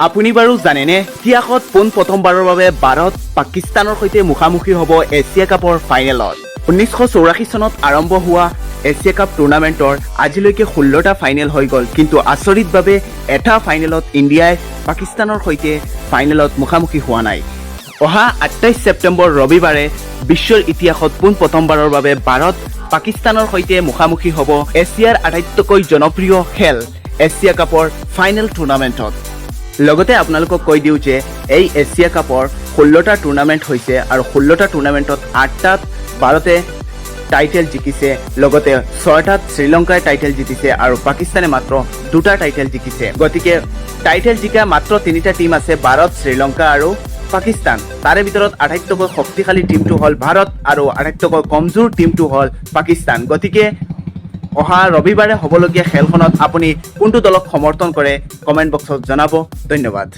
আপুনি বাৰু জানেনে, ইতিহাসত পোনপ্ৰথমবাৰৰ বাবে ভাৰত পাকিস্তানৰ সৈতে মুখামুখি হ'ব এছিয়া কাপৰ ফাইনেলত? 1984 চনত আৰম্ভ হোৱা এছিয়া কাপ টুৰ্ণামেণ্টৰ আজিলৈকে 16টা ফাইনেল হৈ গ'ল। কিন্তু আচৰিতভাৱে এটা ফাইনেলত ইণ্ডিয়াই পাকিস্তানৰ সৈতে ফাইনেলত মুখামুখি হোৱা নাই। অহা 28 ছেপ্টেম্বৰ ৰবিবাৰে বিশ্বৰ ইতিহাসত পোনপ্ৰথমবাৰৰ বাবে ভাৰত পাকিস্তানৰ সৈতে মুখামুখি হ'ব এছিয়াৰ আটাইতকৈ জনপ্ৰিয় খেল এছিয়া কাপৰ ফাইনেল টুৰ্ণামেণ্টত। লগতে আপোনালোকক কৈ দিওঁ যে এই এছিয়া কাপৰ 16টা টুৰ্ণামেণ্ট হৈছে আৰু 16টা টুৰ্ণামেণ্টত আঠটাত ভাৰতে টাইটেল জিকিছে, লগতে ছয়টাত শ্ৰীলংকাই টাইটেল জিতিছে আৰু পাকিস্তানে মাত্ৰ দুটা টাইটেল জিকিছে। গতিকে টাইটেল জিকা মাত্ৰ তিনিটা টীম আছে, ভাৰত, শ্ৰীলংকা আৰু পাকিস্তান। তাৰে ভিতৰত আটাইতকৈ শক্তিশালী টীমটো হ'ল ভাৰত আৰু আটাইতকৈ কমজোৰ টীমটো হ'ল পাকিস্তান। গতিকে অহা ৰবিবাৰে হ'বলগীয়া খেলখনত আপুনি কোনটো দলক সমৰ্থন কৰে, কমেণ্ট বক্সত জনাব। ধন্যবাদ।